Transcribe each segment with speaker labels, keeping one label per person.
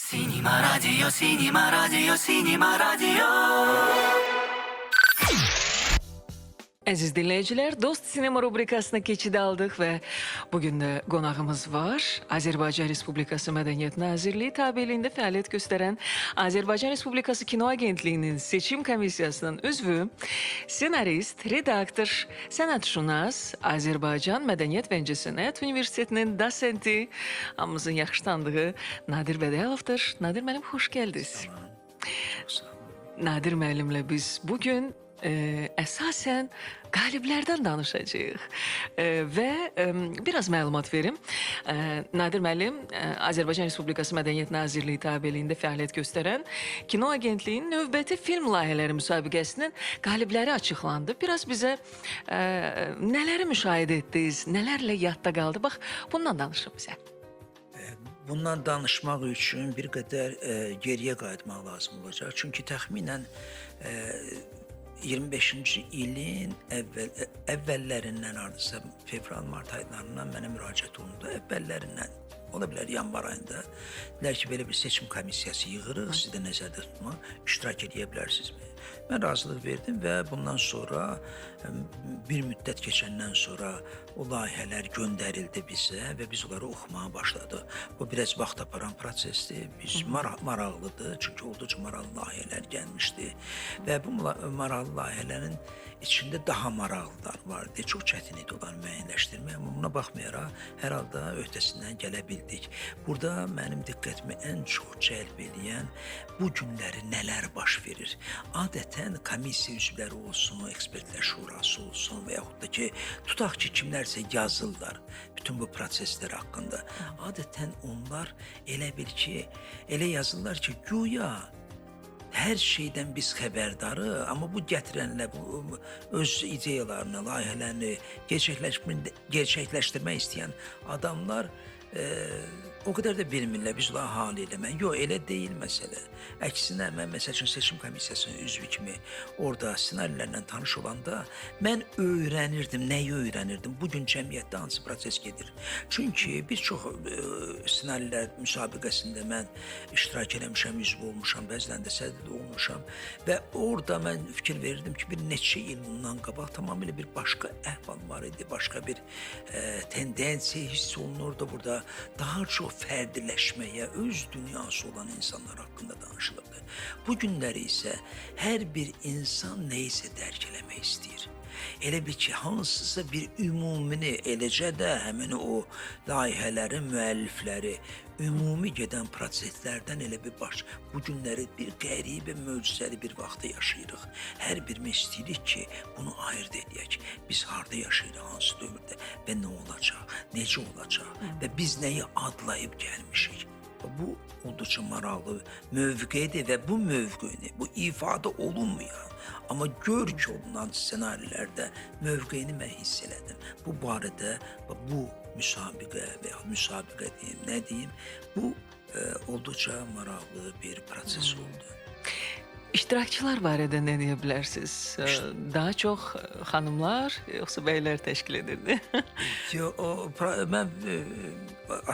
Speaker 1: Sinema Radio, Sinema Radio, Sinema Radio.
Speaker 2: Əziz dinləyicilər, Dost Sinema rubrikasına keçid aldıq və bugün də qonağımız var. Azərbaycan Respublikası Mədəniyyət Nazirliyi tabeliyində fəaliyyət göstərən Azərbaycan Respublikası Kino Agentliyinin Seçim Komissiyasının üzvü, ssenarist, redaktor, sənətşünas, Azərbaycan Mədəniyyət və İncəsənət Universitetinin dosenti, hamımızın yaxşı tanıdığı Nadir Bədəlovdur. Nadir müəllim, xoş gəldiniz.
Speaker 3: Çox sağ olun.
Speaker 2: Nadir müəllimlə biz bugün əsasən qaliblərdən danışacağıq. Və biraz məlumat verim. Nadir müəllim Azərbaycan Respublikası Mədəniyyət Nazirliyi tabeliyində fəaliyyət göstərən Kino Agentliyinin növbəti film layihələri müsabiqəsinin qalibləri açıqlandı. Biraz bizə nələri müşahidə etdiniz, nələrlə yadda qaldı? Bax, bundan danışın bizə.
Speaker 3: Bundan danışmaq üçün bir qədər geriyə qayıtmaq lazım olacaq. Çünki təxminən 25-ci ilin əvvəllərindən, hardasa fevral, mart aylarından mənə müraciət olundu. Əvvəllərindən, ola bilər yanvar ayında. Dedilər ki, belə bir seçim komissiyası yığırıq, sizi də nəzərdə tutmaq, iştirak edə bilərsinizmi? Mən razılıq verdim və bundan sonra bir müddət keçəndən sonra o layihələr göndərildi bizə və biz onları oxumağa başladıq. Bu biraz vaxt aparan prosesdir. Biz maraqlıdır, çünki olduqca maraqlı layihələr gəlmişdi və bu maraqlı layihələrin içində daha maraqlılar vardı. Çox çətin idi onları müəyyənləşdirmək, amma buna baxmayaraq hər halda öhdəsindən gələ bildik. Burada mənim diqqətimi ən çox cəlb eləyən bu günləri nələr baş verir. Adətən komissiya üzvləri olsun, ekspertlər şurası olsun və yaxud da ki, tutaq ki, kimlərsə yazırlar bütün bu proseslər haqqında. Adətən onlar elə bil ki, elə yazırlar ki, güya hər şeydən biz xəbərdarıq, amma bu gətirənlər, bu öz ideyalarını, layihələrini gerçəkləşdirmək istəyən adamlar o qədər də bilmirlər, biz onları hal eləmək. Yox, elə deyil məsələ. Əksinə, mən məsəl üçün seçim komissiyasının üzvü kimi orada ssenarilərlə tanış olanda mən öyrənirdim, nəyi öyrənirdim? Bugün cəmiyyətdə hansı proses gedir? Çünki bir çox ssenarilər müsabiqəsində mən iştirak eləmişəm, üzv olmuşam, bəzən də sədr də olmuşam və orada mən fikir verirdim ki, bir neçə il bundan qabaq tamamilə bir başqa əhval var idi, başqa bir tendensiya hiss olunurdu burada. Daha çox fərdiləşməyə, öz dünyası olan insanlar haqqında danışılırdı. Bu günləri isə hər bir insan nəyisə dərk eləmək istəyir. Elə bil ki, hansısa bir ümumini, eləcə də həmin o layihələrin müəllifləri ümumi gedən proseslərdən elə bir baş. Bu günləri bir qəribə, möcüzəli bir vaxtda yaşayırıq. Hər birimiz istəyirik ki, bunu ayırd eləyək. Biz harda yaşayırıq, hansı dövrdə və nə olacaq, necə olacaq və biz nəyi adlayıb gəlmişik. Bu olduqca maraqlı mövqedir və bu mövqeyini, bu ifadə olunmayan, amma gör ki olunan ssenarilərdə mövqeyini mən hiss elədim. Bu barədə bu müsabiqə və ya müsabiqə deyim, nə deyim, bu olduqca maraqlı bir proses oldu.
Speaker 2: İştirakçılar barədə nə deyə bilərsiniz? Daha çox xanımlar yoxsa bəylər təşkil edirdi?
Speaker 3: Yo, mən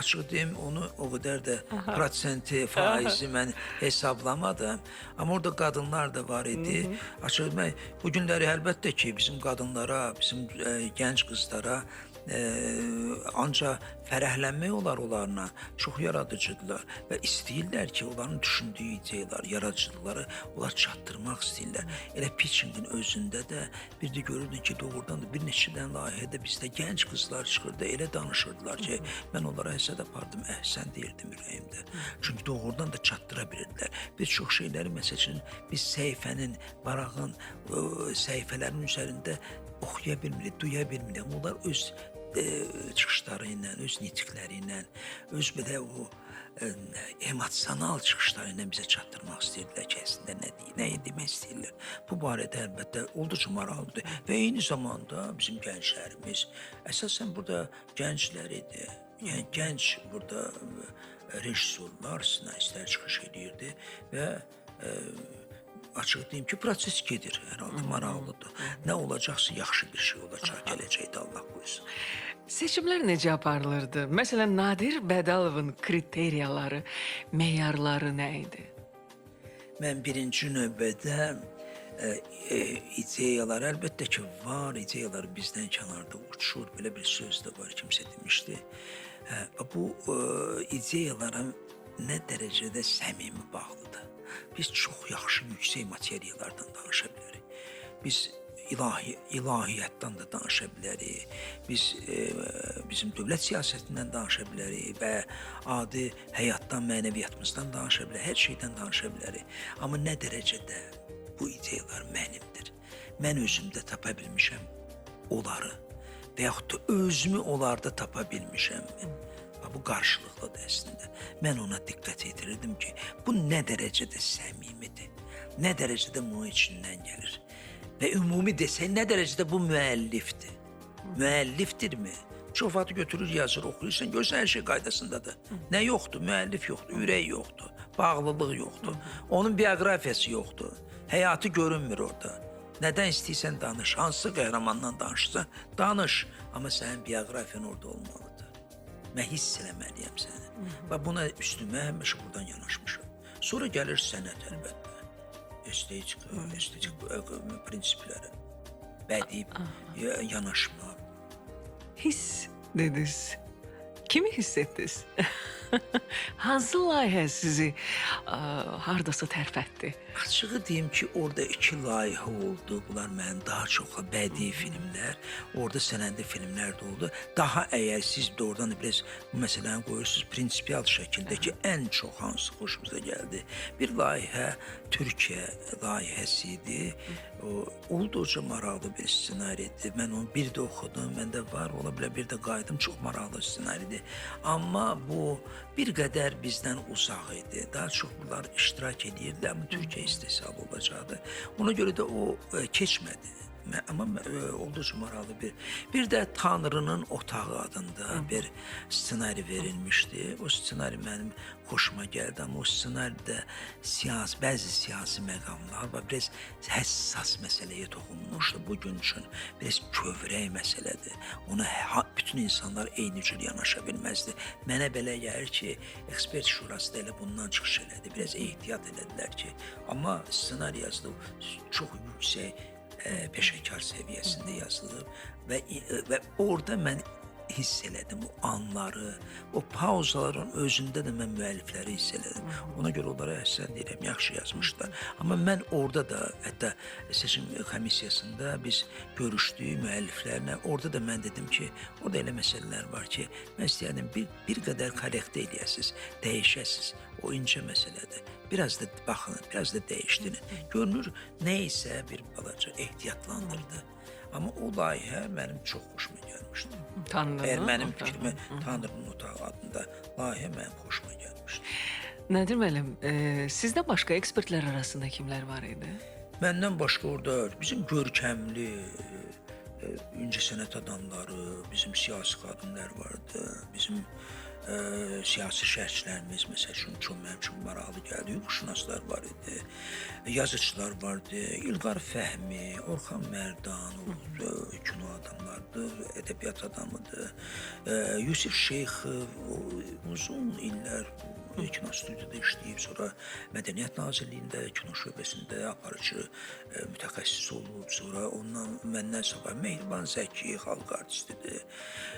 Speaker 3: açıq deyim, onu o qədər də prosenti, faizi mən hesablamadım. Amma orada qadınlar da var idi. Açıq deyim, bu günləri əlbəttə ki, bizim qadınlara, bizim gənc qızlara ancaq fərəhlənmək olar onlarla. Çox yaradıcıdırlar və istəyirlər ki, onların düşündüyü ideyalar, yaradıcılıqları onlar çatdırmaq istəyirlər. Elə pitchingin özündə də bir də görürdün ki, doğrudan da bir neçə dənə layihədə bizdə gənc qızlar çıxırdı, elə danışırdılar ki, mən onlara həsəd apardım, əhsən deyirdim ürəyimdə. Çünki doğrudan da çatdıra bilirdilər. Bir çox şeyləri, məsəl üçün, biz səhifənin, varağın, səhifələrin üzərində oxuya bilmirik, duya bilmirik. Amma onlar öz çıxışları ilə, öz nitqləri ilə, öz belə o emosional çıxışları ilə bizə çatdırmaq istəyirdilər ki, əslində nə deyir, nə demək istəyirlər. Bu barədə əlbəttə olduqca maraqlıdır və eyni zamanda bizim gənclərimiz, əsasən burada gənclər idi. Yəni gənc burada rejissorlar, ssenaristlər çıxış edirdi və açıq deyim ki, proses gedir, hər halda maraqlıdır. Nə olacaqsa yaxşı bir şey olacaq gələcəkdə, Allah qoysun.
Speaker 2: Seçimlər necə aparılırdı? Məsələn, Nadir Bədəlovun kriteriyaları, meyarları nə idi?
Speaker 3: Mən birinci növbədə ideyalar əlbəttə ki var, ideyalar bizdən kənarda uçur, belə bir söz də var, kimsə demişdi. Bu ideyalara nə dərəcədə səmimi bağlıdır. Biz çox yaxşı, yüksək materiyalardan danışa bilərik. Biz ilahiyyatdan da danışa bilərik. Biz bizim dövlət siyasətindən danışa bilərik və adi həyatdan, mənəviyyatımızdan danışa bilərik, hər şeydən danışa bilərik. Amma nə dərəcədə bu ideyalar mənimdir? Mən özümdə tapa bilmişəm onları və yaxud da özümü onlarda tapa bilmişəmmi? Bu qarşılıqlıdır əslində. Mən ona diqqət yetirirdim ki, bu nə dərəcədə səmimidir, nə dərəcədə bunun içindən gəlir. Və ümumi desək, nə dərəcədə bu müəllifdir? Müəllifdirmi? Çox vaxt götürür, yazır, oxuyursan, görürsən hər şey qaydasındadır. Nə yoxdur? Müəllif yoxdur, ürək yoxdur, bağlılıq yoxdur, onun bioqrafiyası yoxdur, həyatı görünmür orada. Nədən istəyirsən danış, hansı qəhrəmandan danışırsan, danış. Amma sənin bioqrafiyan orada olmalıdır. Mən hiss eləməliyəm səni. Və buna üstümə həmişə buradan yanaşmışam. Sonra gəlir sənət əlbəttə. Estetik prinsipləri, bədii yanaşma.
Speaker 2: Hiss dediniz. Kimi hiss etdiniz? Hansı layihə sizi hardasa tərpətdi?
Speaker 3: Açığı deyim ki, orada iki layihə oldu. Bunlar mənim daha çox bədii filmlər, orada sənədli filmlər də oldu. Daha əgər siz doğrudan da biraz bu məsələni qoyursunuz, prinsipial şəkildə ki, ən çox hansı xoşumuza gəldi. Bir layihə Türkiyə layihəsi idi. O, olduqca maraqlı bir ssenari idi. Mən onu bir də oxudum, məndə var, ola bilər bir də qayıdım. Çox maraqlı ssenari idi. Amma bu bir qədər bizdən uzaq idi. Daha çox bunlar iştirak edirdilər, amma Türkiyə istehsalı olacaqdı. Ona görə də o keçmədi. Amma olduqca maraqlı bir. Bir də Tanrının Otağı adında bir ssenari verilmişdi. O ssenari mənim xoşuma gəldi, amma o ssenaridə bəzi siyasi məqamlar və biraz həssas məsələyə toxunmuşdu. Bugün üçün biraz kövrək məsələdir. Ona bütün insanlar eyni cür yanaşa bilməzdi. Mənə belə gəlir ki, ekspert şurası da elə bundan çıxış elədi. Biraz ehtiyat elədilər ki, amma ssenari yazılıb çox yüksək peşəkar səviyyəsində yazılıb və orada mən hiss elədim o anları, o pauzaların özündə də mən müəllifləri hiss elədim. Ona görə onlara əhsən deyirəm, yaxşı yazmışlar. Amma mən orada da, hətta seçim komissiyasında biz görüşdük müəlliflərlə, orada da mən dedim ki, orada elə məsələlər var ki, mən istəyərdim bir qədər korrektə eləyəsiniz, dəyişəsiniz, o incə məsələdir. Biraz da baxın, biraz da dəyişdirin. Görünür, nə isə bir balaca ehtiyatlandırdı. Amma o layihə mənim çox xoşuma gəlmişdi.
Speaker 2: Tanrının
Speaker 3: mənim fikrimi Tanrının Otağı adında layihə mənim xoşuma gəlmişdi.
Speaker 2: Nadir müəllim, sizdən başqa ekspertlər arasında kimlər var idi?
Speaker 3: Məndən başqa orada bizim görkəmli incəsənət adamları, bizim siyasi xadimlər vardı, bizim siyasi şərhçilərimiz, məsəl üçün, çox mənim üçün maraqlı gəldi, hüquqşünaslar var idi, yazıçılar vardı, İlqar Fəhmi, Orxan Mərdanov, kino adamlardır, ədəbiyyat adamıdır, Yusif Şeyxov, uzun illər kino studiyada işləyib, sonra Mədəniyyət Nazirliyində, kino şöbəsində aparıcı mütəxəssis olub, sonra ondan məndən sabah Mehriban Zəki, xalq artistidir,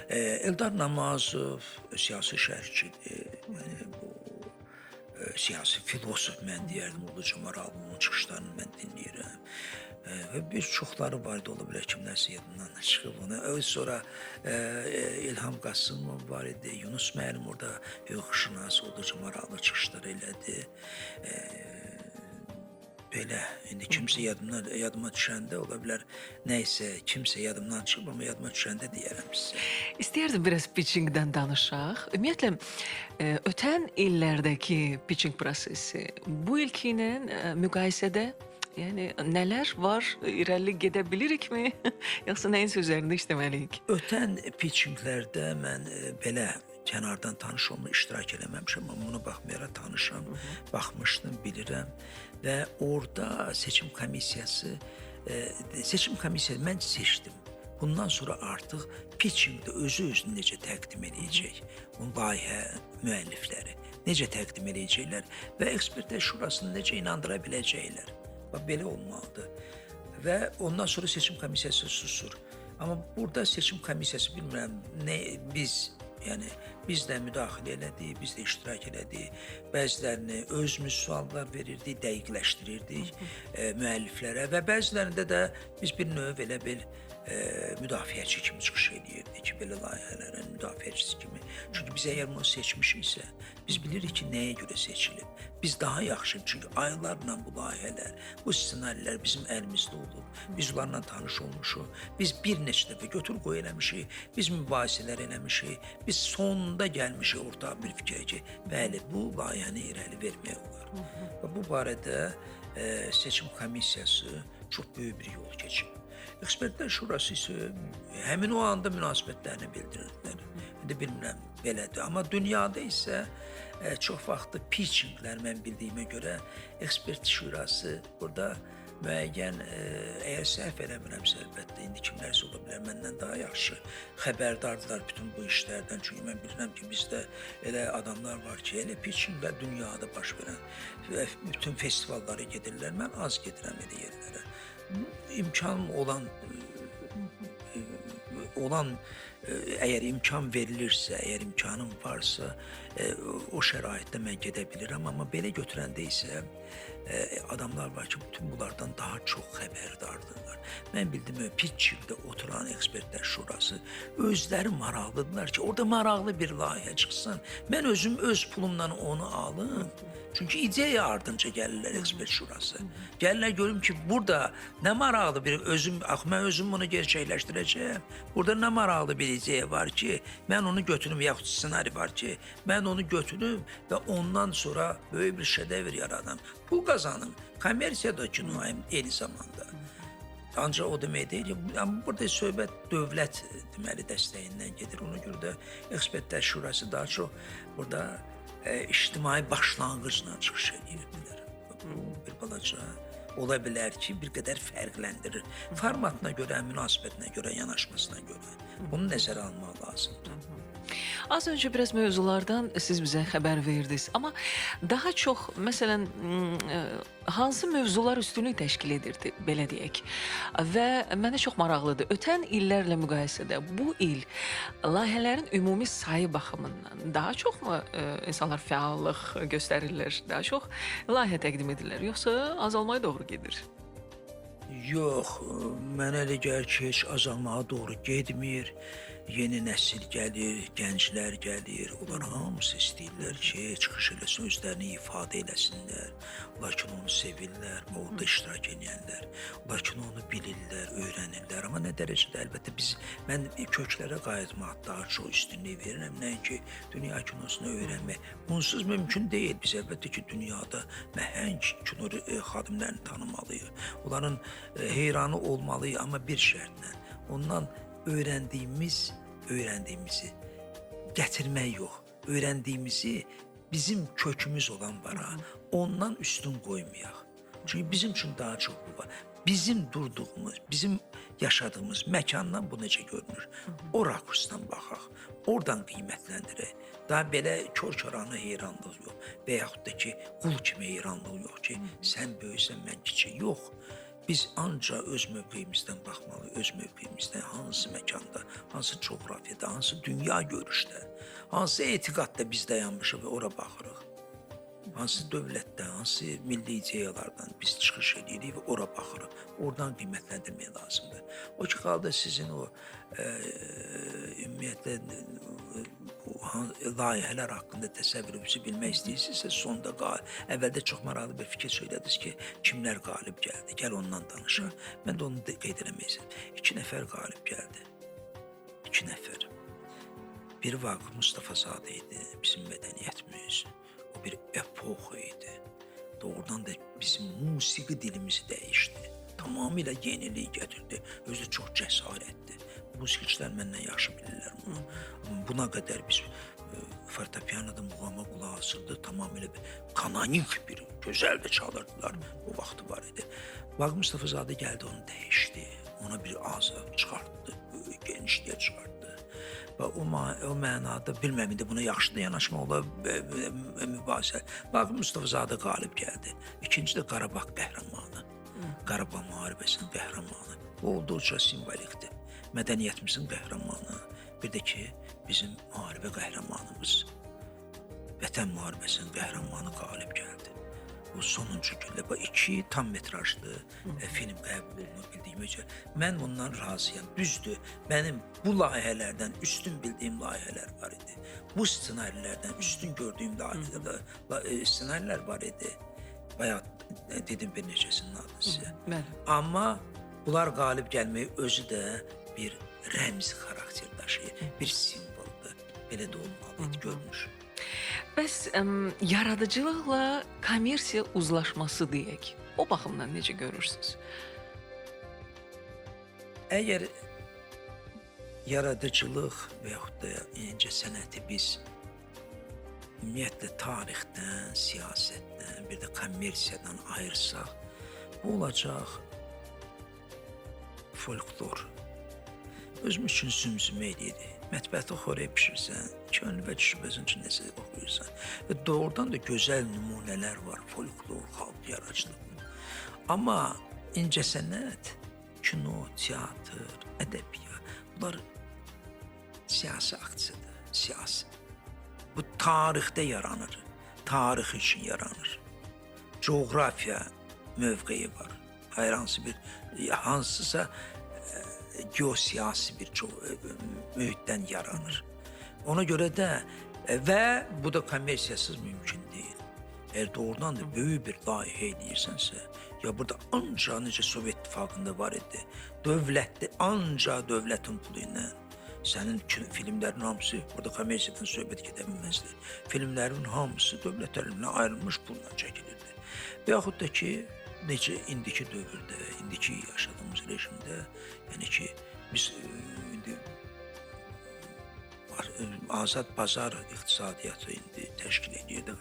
Speaker 3: Eldar Namazov, siyasi şərhçidir, yəni bu siyasi filosof mən deyərdim, olduqca maraqlı, onun çıxışlarını mən dinləyirəm. Və bir çoxları var idi, ola bilər kimlərsə yadından da çıxıb ona. Sonra İlham Qasımov var idi, Yunus müəllim orada hüquqşünas olduqca maraqlı çıxışlar elədi. Belə, indi kimsə yadıma düşəndə ola bilər, nə isə kimsə yadımdan çıxıb, amma yadıma düşəndə deyərəm sizə.
Speaker 2: İstəyərdim biraz pitchingdən danışaq. Ümumiyyətlə, ötən illərdəki pitching prosesi bu ilki ilə müqayisədə, yəni nələr var, irəli gedə bilirikmi, yoxsa nəyinsə üzərində işləməliyik?
Speaker 3: Ötən pitchinglərdə mən belə kənardan tanış olma, iştirak eləməmişəm, amma buna baxmayaraq tanışam, baxmışdım, bilirəm və orada seçim komissiyası mən seçdim. Bundan sonra artıq pitchingdə özü-özünü necə təqdim eləyəcək, bu layihə müəllifləri necə təqdim eləyəcəklər və ekspertlər şurasını necə inandıra biləcəklər. Bax, belə olmalıdır. Və ondan sonra seçim komissiyası susur. Amma burada seçim komissiyası bilmirəm nə biz, yəni biz də müdaxilə elədik, biz də iştirak elədik. Bəzilərini özümüz suallar verirdik, dəqiqləşdirirdik müəlliflərə və bəzilərində də biz bir növ elə bil müdafiəçi kimi çıxış eləyirdik, belə layihələrin müdafiəçisi kimi. Çünki biz əgər bunu seçmişiksə, biz bilirik ki, nəyə görə seçilib. Biz daha yaxşı, çünki aylarla bu layihələr, bu ssenarilər bizim əlimizdə olub. Biz onlarla tanış olmuşuq. Biz bir neçə dəfə götür qoy eləmişik, biz mübahisələr eləmişik. Biz sonunda gəlmişik ortaq bir fikrə ki, bəli, bu layihəni irəli vermək olar. Və bu barədə seçim komissiyası çox böyük bir yol keçib. Ekspertlər Şurası isə həmin o anda münasibətlərini bildirirdilər. İndi bilmirəm, belədir. Amma dünyada isə çox vaxtı pitchinglər mən bildiyimə görə ekspert şurası burada müəyyən, əgər səhv eləmirəmsə əlbəttə, indi kimlərsə ola bilər məndən daha yaxşı xəbərdardırlar bütün bu işlərdən. Çünki mən bilirəm ki, bizdə elə adamlar var ki, elə pitchinglər dünyada baş verən bütün festivallara gedirlər. Mən az gedirəm elə yerlərə. İmkan olan əgər imkan verilirsə, əgər imkanım varsa, o şəraitdə mən gedə bilirəm. Amma belə götürəndə isə adamlar var ki, bütün bunlardan daha çox xəbərdardırlar. Mən bildim, pitchingdə oturan ekspertlər şurası özləri maraqlıdırlar ki, orada maraqlı bir layihə çıxsın. Mən özüm öz pulumdan onu alım. Çünki ideya ardınca gəlirlər ekspert şurası. Gəlirlər görüm ki, burada nə maraqlı bir özüm, mən özüm bunu gerçəkləşdirəcəyəm. Burada nə maraqlı bir ideya var ki, mən onu götürüm, yaxud ssenari var ki, mən onu götürüm və ondan sonra böyük bir şedevr yaradam. Pul qazanım, kommersiyada kino eyni zamanda. Ancaq o demək deyil ki, amma burada söhbət dövlət deməli dəstəyindən gedir. Ona görə də ekspertlər şurası daha çox burada ictimai başlanğıcla çıxış edirdilər. Bu bir balaca ola bilər ki, bir qədər fərqləndirir. Formatına görə, münasibətinə görə, yanaşmasına görə. Bunu nəzərə almaq lazımdır.
Speaker 2: Az önce biraz mövzulardan siz bize xəbər verdiniz. Amma daha çox, məsələn, hansı mövzular üstünlük təşkil edirdi, belə deyək. Və mənə çox maraqlıdır. Ötən illərlə müqayisədə bu il layihələrin ümumi sayı baxımından daha çox mu insanlar fəallıq göstərirlər, daha çox layihə təqdim edirlər, yoxsa azalmaya doğru gedir?
Speaker 3: Yox, mənə elə gəlir ki, heç azalmağa doğru getmir. Yeni nəsil gəlir, gənclər gəlir. Onlar hamısı istəyirlər ki, çıxış eləsin, özlərini ifadə eləsinlər. Onlar ki, onu sevirlər, orada iştirak edənlər. Onlar ki, onu bilirlər, öyrənirlər. Amma nə dərəcədə əlbəttə mən köklərə qayıtmaq daha çox üstünlük verirəm, nəinki dünya kinosunu öyrənmək. Bunsuz mümkün deyil. Biz əlbəttə ki, dünyada məhəng kino xadimlərini tanımalıyıq. Onların heyranı olmalıyıq, amma bir şərtlə. Ondan öyrəndiyimizi gətirmək yox, öyrəndiyimizi bizim kökümüz olan vara, ondan üstün qoymayaq. Çünki bizim üçün daha çox bu var. Bizim durduğumuz, bizim yaşadığımız məkandan bu necə görünür? O rakursdan baxaq, oradan qiymətləndirək. Daha belə kör-körana heyranlıq yox və yaxud da ki, qul kimi heyranlıq yox ki, sən böyüksən, mən kiçik, yox. Biz ancaq öz mövqeyimizdən baxmalıyıq, öz mövqeyimizdən hansı məkanda, hansı coğrafiyada, hansı dünya görüşdə, hansı etiqadda biz dayanmışıq və ora baxırıq. Hansı dövlətdə, hansı milli ideyalardan biz çıxış edirik və ora baxırıq. Oradan qiymətləndirmək lazımdır. O ki, qaldı sizin o ümumiyyətlə layihələr haqqında təsəvvürünüzü bilmək istəyirsinizsə, sonda əvvəldə çox maraqlı bir fikir söylədiniz ki, kimlər qalib gəldi, gəl ondan danışaq. Mən də onu qeyd eləmək istəyirəm. 2 nəfər qalib gəldi. 2 nəfər. Biri Vaqif Mustafazadə idi, bizim mədəniyyətimiz. O bir epox idi. Doğrudan da bizim musiqi dilimizi dəyişdi. Tamamilə yenilik gətirdi. Özü çox cəsarətli. Musiqiçilər məndən yaxşı bilirlər bunu. Amma buna qədər biz fortepianoda muğama qulaq asırdı. Tamamilə bir kanonik bir gözəl də çalırdılar. O vaxtı var idi. Vaqif Mustafazadə gəldi, onu dəyişdi. Ona bir azı çıxartdı. genişliyə çıxartdı. Və o mənada bilməm indi buna yaxşı da yanaşmaq olar, mübahisə. Vaqif Mustafazadə qalib gəldi. İkinci də Qarabağ qəhrəmanı. Qarabağ müharibəsinin qəhrəmanı. Bu olduqca simvolikdir. Mədəniyyətimizin qəhrəmanı. Bir də ki, bizim müharibə qəhrəmanımız, Vətən müharibəsinin qəhrəmanı qalib gəldi. Bu sonuncu güllə. Bu 2 tam metrajlı film qəbul olunur bildiyimə görə. Mən bundan razıyam. Düzdür, mənim bu layihələrdən üstün bildiyim layihələr var idi. Bu ssenarilərdən üstün gördüyüm ssenarilər var idi. Bayaq dedim bir neçəsinin adını sizə.
Speaker 2: Bəli.
Speaker 3: Amma bunlar qalib gəlməyi özü də bir rəmzi xarakter daşıyır, bir simvoldur. Belə də olmalı idi, görmüş.
Speaker 2: Bəs yaradıcılıqla kommersiya uzlaşması deyək. O baxımdan necə görürsünüz?
Speaker 3: Əgər yaradıcılıq və yaxud da incə sənəti biz ümumiyyətlə tarixdən, siyasətdən, bir də kommersiyadan ayırsaq, bu olacaq folklor. Özümüz üçün zümzümə eləyirik. Mətbəxdə xörək pişirsən, könlünə düşüb özün üçün nəsə oxuyursan. Və doğrudan da gözəl nümunələr var, folklor, xalq yaradıcılığı. Amma incəsənət, kino, teatr, ədəbiyyat, bunlar siyasi aksiyadır, siyasi. Bu tarixdə yaranır, tarix üçün yaranır. Coğrafiya mövqeyi var. Hər hansı bir, hansısa geosiyasi bir mühitdən yaranır. Ona görə də və bu da kommersiyasız mümkün deyil. Əgər doğrudan da böyük bir layihə eləyirsənsə, ya burada ancaq necə Sovet İttifaqında var idi, dövlətdə ancaq dövlətin pulu ilə sənin filmlərin hamısı, burada kommersiyadan söhbət gedə bilməzdi. Filmlərin hamısı dövlət tərəfindən ayrılmış pulla çəkilirdi. Və yaxud da ki, necə indiki dövrdə, indiki yaşadığımız rejimdə, yəni ki, biz indi azad bazar iqtisadiyyatı indi təşkil edir.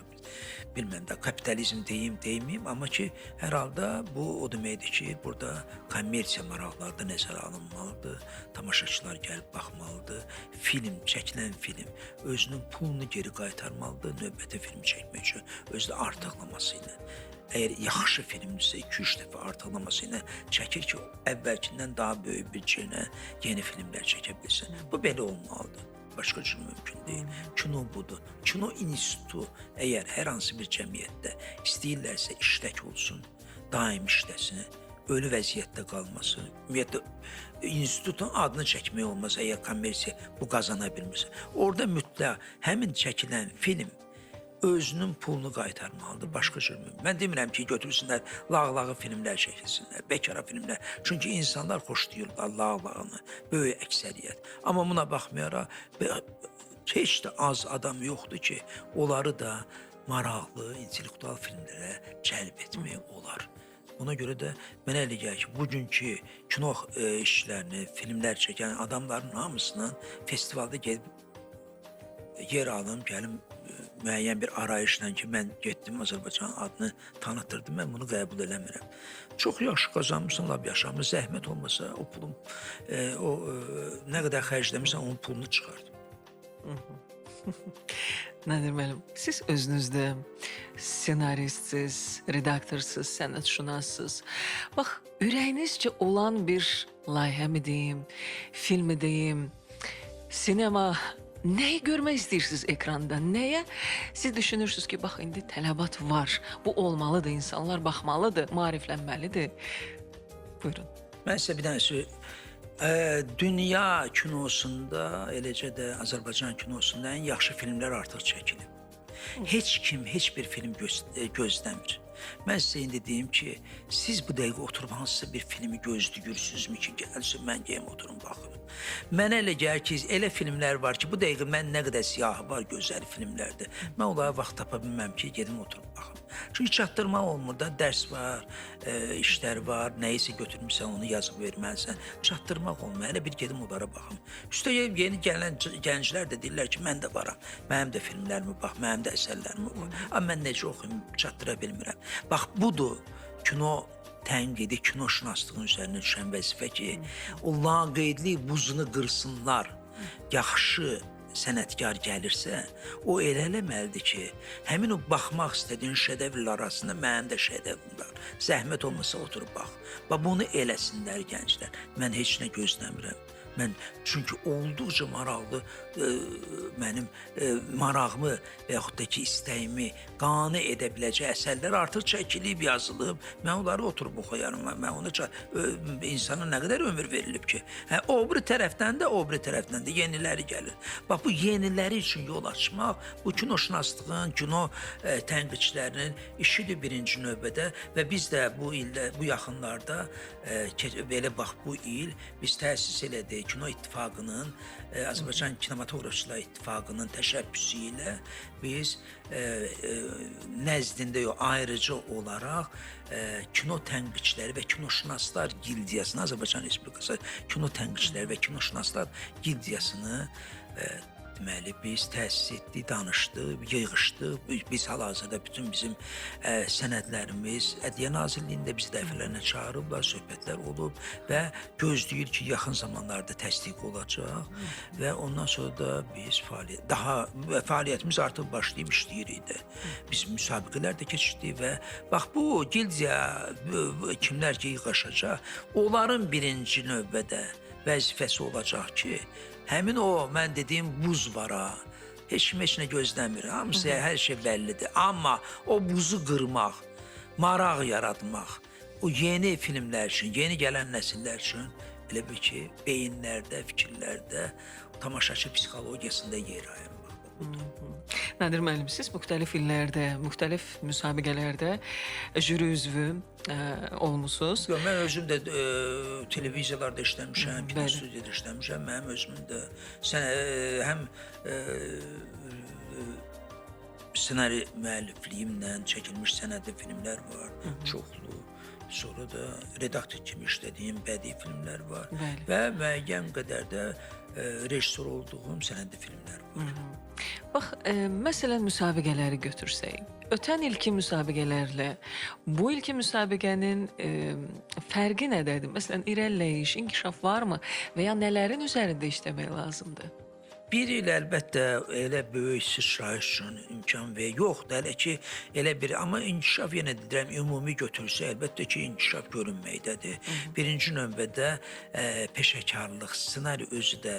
Speaker 3: Bilməm də kapitalizm deyim, deməyim, amma ki, hər halda bu o deməkdir ki, burada kommersiya maraqları da nəzərə alınmalıdır, tamaşaçılar gəlib baxmalıdır, film, çəkilən film özünün pulunu geri qaytarmalıdır, növbəti film çəkmək üçün özü də artıqlaması ilə. Əgər yaxşı filmdirsə, 2-3 dəfə artıqlaması ilə çəkir ki, əvvəlkindən daha böyük büdcə ilə yeni filmlər çəkə bilsin. Bu belə olmalıdır. Başqa cür mümkün deyil. Kino budur. Kino institutu əgər hər hansı bir cəmiyyətdə istəyirlərsə işlək olsun, daim işləsin, ölü vəziyyətdə qalmasın. Ümumiyyətlə, institutun adını çəkmək olmaz əgər kommersiya bu qazana bilmirsə. Orada mütləq həmin çəkilən film özünün pulunu qaytarmalıdır, başqa cür mümkün. Mən demirəm ki, götürsünlər, lağlağı filmlər çəkilsinlər, bekara filmlər. Çünki insanlar xoşlayırlar lağlağını, böyük əksəriyyət. Amma buna baxmayaraq, heç də az adam yoxdur ki, onları da maraqlı, intellektual filmlərə cəlb etmək olar. Ona görə də mənə elə gəlir ki, bugünkü kino işçilərini, filmlər çəkən adamların hamısının festivalda gedib yer alım, gəlim müəyyən bir arayışla ki, mən getdim Azərbaycan adını tanıtırdım, mən bunu qəbul eləmirəm. Çox yaxşı qazanmışsan, lap yaşamı, zəhmət olmasa o pulun, nə qədər xərcləmişsən, onun pulunu çıxart.
Speaker 2: Nadir müəllim, siz özünüzdə ssenaristsiz, redaktorsuz, sənətşünassız. Bax, ürəyinizcə olan bir layihə mi deyim, filmi deyim, sinema, nəyi görmək istəyirsiniz ekranda? Nəyə? Siz düşünürsünüz ki, bax, indi tələbat var, bu olmalıdır, insanlar baxmalıdır, maariflənməlidir. Buyurun.
Speaker 3: Mən sizə bir dənə dünya kinosunda, eləcə də Azərbaycan kinosunda ən yaxşı filmlər artıq çəkilib. Heç kim heç bir film gözləmir. Mən sizə indi deyim ki, siz bu dəqiqə oturub hansısa bir filmi gözləyirsinizmi ki, gəlsin mən geyim oturum baxım. Mənə elə gəlir ki, elə filmlər var ki, bu dəqiqə mən nə qədər siyahı var gözəl filmlərdir. Mən onlara vaxt tapa bilməm ki, gedim oturub baxım. Çünki çatdırma olmur da, dərs var, işlər var, nəyisə götürmüsən, onu yazıb verməlisən. Çatdırmaq olmur, hələ bir gedim onlara baxım. Üstəgəl yeni gələn gənclər də deyirlər ki, mən də varam, mənim də filmlərimi bax, mənim də əsərlərimi bax. Amma mən necə oxuyum, çatdıra bilmirəm. Bax, budur kino tənqidi kinoşünaslığın üzərinə düşən vəzifə ki, o laqeydlik buzunu qırsınlar. Yaxşı sənətkar gəlirsə, o elə eləməlidir ki, həmin o baxmaq istədiyin şedevrlər arasında mənim də şedevrım var. Zəhmət olmasa oturub bax. Bax, bunu eləsinlər gənclər. Mən heç nə gözləmirəm. Mən çünki olduqca maraqlı mənim marağımı və yaxud da ki istəyimi qane edə biləcək əsərlər artıq çəkilib, yazılıb. Mən onları oturub oxuyaram. Mən ona insana nə qədər ömür verilib ki. Hə, o biri tərəfdən də, o biri tərəfdən də yeniləri gəlir. Bax, bu yeniləri üçün yol açmaq, bu kinoşünaslığın, kino tənqidçilərinin işidir birinci növbədə və biz də bu ildə, bu yaxınlarda belə bax bu il biz təsis elədik Kino İttifaqının, Azərbaycan Kinematoqrafçılar İttifaqının təşəbbüsü ilə biz nəzdində yox, ayrıca olaraq kino tənqidçiləri və kinoşünaslar gildiyasını, Azərbaycan Respublikası Kino Tənqidçiləri və Kinoşünaslar Gildiyasını deməli, biz təsis etdik, danışdıq, yığışdıq. Biz hal-hazırda bütün bizim sənədlərimiz Ədliyyə Nazirliyində bizi dəfələrlə çağırıblar, söhbətlər olub və gözləyir ki, yaxın zamanlarda təsdiq olacaq və ondan sonra da biz fəaliyyətimiz artıq başlayıb işləyirik də. Biz müsabiqələr də keçirdik və bax bu gildiya kimlər ki yığışacaq, onların birinci növbədə vəzifəsi olacaq ki, həmin o mən dediyim buz var ha, heç kim heç nə gözləmir, hamısı hər şey bəllidir. Amma o buzu qırmaq, maraq yaratmaq, o yeni filmlər üçün, yeni gələn nəsillər üçün elə bil ki, beyinlərdə, fikirlərdə, tamaşaçı psixologiyasında yer ayırmaq. Budur.
Speaker 2: Nadir müəllim, siz müxtəlif illərdə, müxtəlif müsabiqələrdə jüri üzvü olmusunuz.
Speaker 3: Yox, mən özüm də televiziyalarda işləmişəm, kino studiyada işləmişəm. Mənim özümün də həm ssenari müəllifliyimlə çəkilmiş sənədli filmlər var, çoxlu. Sonra da redaktor kimi işlədiyim bədii filmlər var.
Speaker 2: Bəli.
Speaker 3: Və müəyyən qədər də rejissor olduğum sənədli filmlər var.
Speaker 2: Bax, məsələn, müsabiqələri götürsək, ötən ilki müsabiqələrlə bu ilki müsabiqənin fərqi nədədir? Məsələn, irəliləyiş, inkişaf varmı və ya nələrin üzərində işləmək lazımdır?
Speaker 3: Bir il əlbəttə elə böyük sıçrayış üçün imkan və yoxdur hələ ki elə bir, amma inkişaf yenə deyirəm ümumi götürsə əlbəttə ki inkişaf görünməkdədir. Birinci növbədə peşəkarlıq, ssenari özü də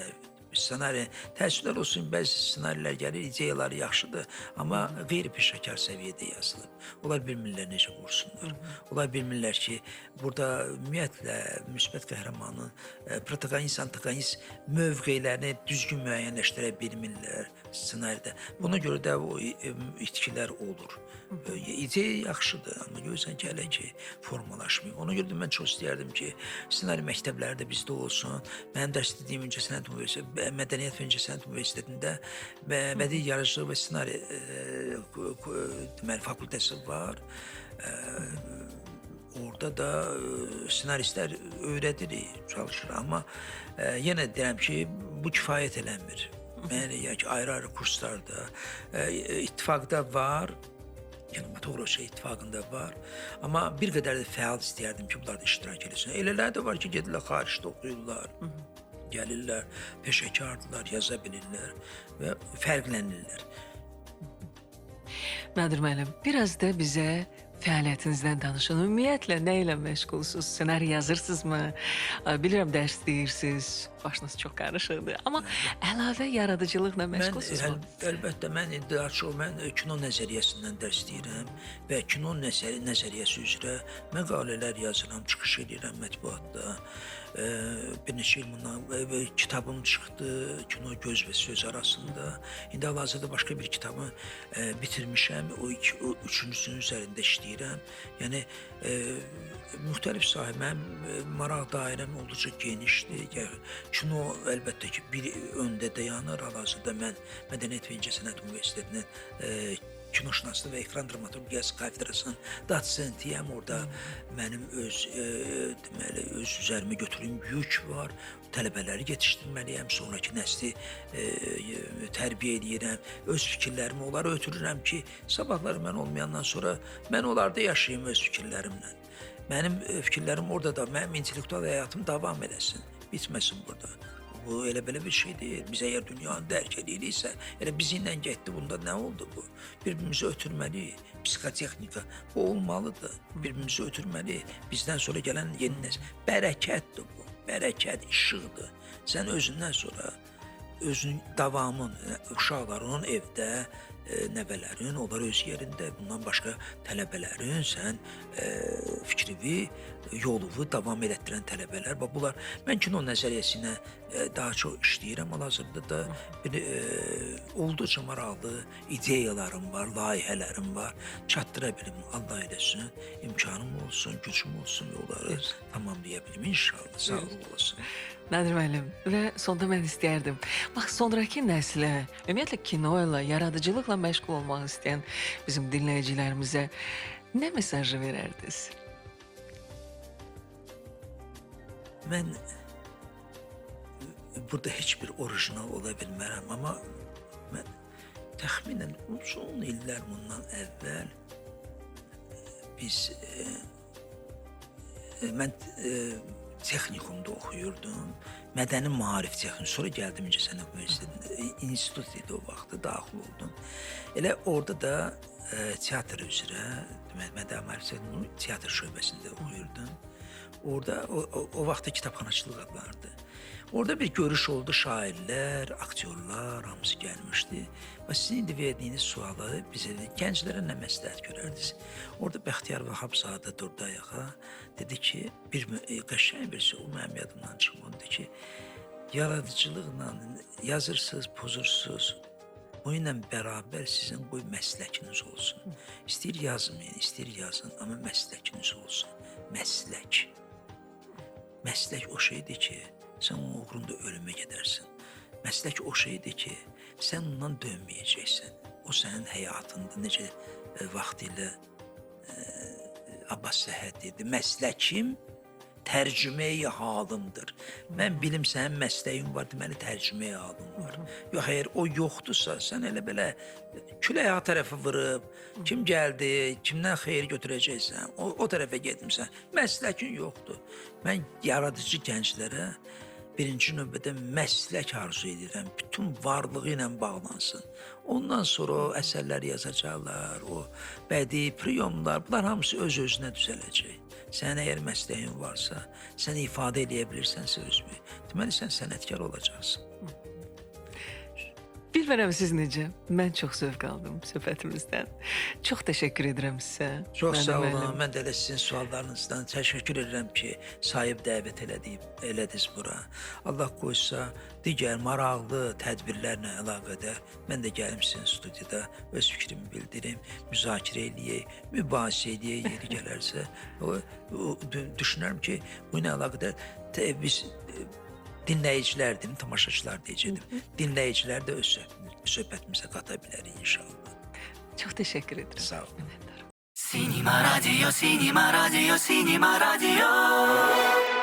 Speaker 3: ssenari, təəssüflər olsun bəzi ssenarilər gəlir, ideyaları yaxşıdır, amma qeyri-peşəkar səviyyədə yazılıb. Onlar bilmirlər necə qursunlar. Onlar bilmirlər ki, burada ümumiyyətlə müsbət qəhrəmanın protagonist, antagonist mövqelərini düzgün müəyyənləşdirə bilmirlər ssenaridə. Buna görə də o itkilər olur. İdeya yaxşıdır, amma görürsən ki, hələ ki formalaşmıyor. Ona görə də mən çox istəyərdim ki, ssenari məktəbləri də bizdə olsun. Mənim dərs dediyim İncəsənət Universiteti, Mədəniyyət və İncəsənət Universitetində bədii yaradıcılıq və ssenari deməli fakültəsi var. Orada da ssenaristlər öyrədirik, çalışır, amma yenə deyirəm ki, bu kifayət eləmir. Mən yəni ki, ayrı-ayrı kurslarda, ittifaqda var, Kinematografiya İttifaqında var. Amma bir qədər də fəal istəyərdim ki, bunlar da iştirak eləsin. Elələri də var ki, gedirlər xaricdə oxuyurlar, gəlirlər, peşəkardırlar, yaza bilirlər və fərqlənirlər.
Speaker 2: Nadir müəllim, biraz da bizə fəaliyyətinizdən danışın. Ümumiyyətlə, nə ilə məşğulsunuz? Ssenari yazırsınızmı? Bilirəm, dərs deyirsiniz, başınız çox qarışıqdır. Amma əlavə yaradıcılıqla məşğulsunuzmu?
Speaker 3: Əlbəttə, mən daha çox mən kino nəzəriyyəsindən dərs deyirəm və kino nəzəriyyəsi üzrə məqalələr yazıram, çıxış edirəm mətbuatda. Bir neçə il bundan kitabım çıxdı, Kino Göz və Söz arasında. İndi hal-hazırda başqa bir kitabı bitirmişəm, o üçüncüsünün üzərində işləyirəm. Yəni, müxtəlif sahə, mənim maraq dairəm olduqca genişdir. Yəni, kino əlbəttə ki, bir öndə dayanır. Hal-hazırda mən Mədəniyyət və İncəsənət Universitetinin kinoşünaslıq və ekran dramaturgiyası kafedrasının dosentiyəm. Orada mənim öz deməli öz üzərimə götürdüyüm yük var. Tələbələri yetişdirməliyəm, sonrakı nəsli tərbiyə eləyirəm. Öz fikirlərimi onlara ötürürəm ki, sabahları mən olmayandan sonra mən onlarda yaşayayım öz fikirlərimlə. Mənim fikirlərim orada da, mənim intellektual həyatım davam eləsin, bitməsin burada. Bu elə belə bir şey deyil. Biz əgər dünyanı dərk eləyiriksə, elə bizi ilə getdi, bunda nə oldu bu? Bir-birimizi ötürməliyik. Psixotexnika bu olmalıdır. Bir-birimizi ötürməliyik. Bizdən sonra gələn yeni nəsil. Bərəkətdir bu. Bərəkət, işıqdır. Sən özündən sonra özünün davamın, uşaqların evdə, nəvələrin, onlar öz yerində, bundan başqa tələbələrin, sən fikrini, yolunu davam elətdirən tələbələr. Bax bunlar, mən kino nəzəriyyəsi ilə daha çox işləyirəm. Hal-hazırda da bir olduqca maraqlı ideyalarım var, layihələrim var. Çatdıra bilim, Allah eləsin, imkanım olsun, gücüm olsun, yolları tamamlaya bilim inşallah. Sağ olasın.
Speaker 2: Nadir müəllim, və sonda mən istəyərdim. Bax, sonrakı nəslə, ümumiyyətlə kino ilə, yaradıcılıqla məşğul olmaq istəyən bizim dinləyicilərimizə nə mesajı verərdiniz?
Speaker 3: Mən burada heç bir orijinal ola bilmərəm, amma mən təxminən uzun illər bundan əvvəl biz mən texnikumda oxuyurdum. Mədəni Maarif texnikum. Sonra gəldim İncəsənət Universitetində. İnstitut idi o vaxtda, daxil oldum. Elə orada da teatr üzrə, demək, Mədəni Maarif texnikumunun teatr şöbəsində oxuyurdum. Orada o vaxtda kitabxanaçılıq adlanırdı. Orada bir görüş oldu, şairlər, aktyorlar hamısı gəlmişdi. Və sizin indi verdiyiniz sualı bizə gənclərə nə məsləhət görərdiniz? Orada Bəxtiyar Vahabzadə durdu ayağa. Dedi ki, bir qəşəng bir şey, o mənim yadımdan çıxmadı. Dedi ki, yaradıcılıqla yazırsınız, pozursunuz. O ilə bərabər sizin qoy məsləkiniz olsun. İstəyir yazmayın, istəyir yazın, amma məsləkiniz olsun. Məslək. Məslək o şeydir ki, sən onun uğrunda ölümə gedərsən. Məslək o şeydir ki, sən ondan dönməyəcəksən. O sənin həyatında necə vaxtilə Abbas Səhət deyirdi, məsləkim tərcüməyi halımdır. Mən bilim sənin məsləyin var, deməli tərcüməyi halım var. Yox, əgər o yoxdursa, sən elə belə külək ha tərəfə vurub, kim gəldi, kimdən xeyir götürəcəksən, o tərəfə getmirsən, məsləkin yoxdur. Mən yaradıcı gənclərə birinci növbədə məslək arzu edirəm, bütün varlığı ilə bağlansın. Ondan sonra o əsərlər yazacaqlar, o bədii priyomlar, bunlar hamısı öz-özünə düzələcək. Sənin əgər məsləyin varsa, sən ifadə eləyə bilirsənsə özünü, deməli sən sənətkar olacaqsın.
Speaker 2: Bilmirəm siz necə? Mən çox zövq aldım söhbətimizdən. Çox təşəkkür edirəm sizə.
Speaker 3: Çox sağ olun. Mən də elə sizin suallarınızdan təşəkkür edirəm ki, sahib dəvət elədiniz bura. Allah qoysa, digər maraqlı tədbirlərlə əlaqədar mən də gəlim sizin studiyada öz fikrimi bildirim, müzakirə eləyək, mübahisə eləyək yeri gələrsə. Düşünürəm ki, bu ilə əlaqədar biz dinləyicilər deyim, tamaşaçılar deyəcəkdim. Dinləyicilər də öz söhbətimizə qata bilərik inşallah.
Speaker 2: Çox təşəkkür edirəm.
Speaker 3: Sağ olun.
Speaker 1: Sinema Radio, Sinema Radio, Sinema Radio.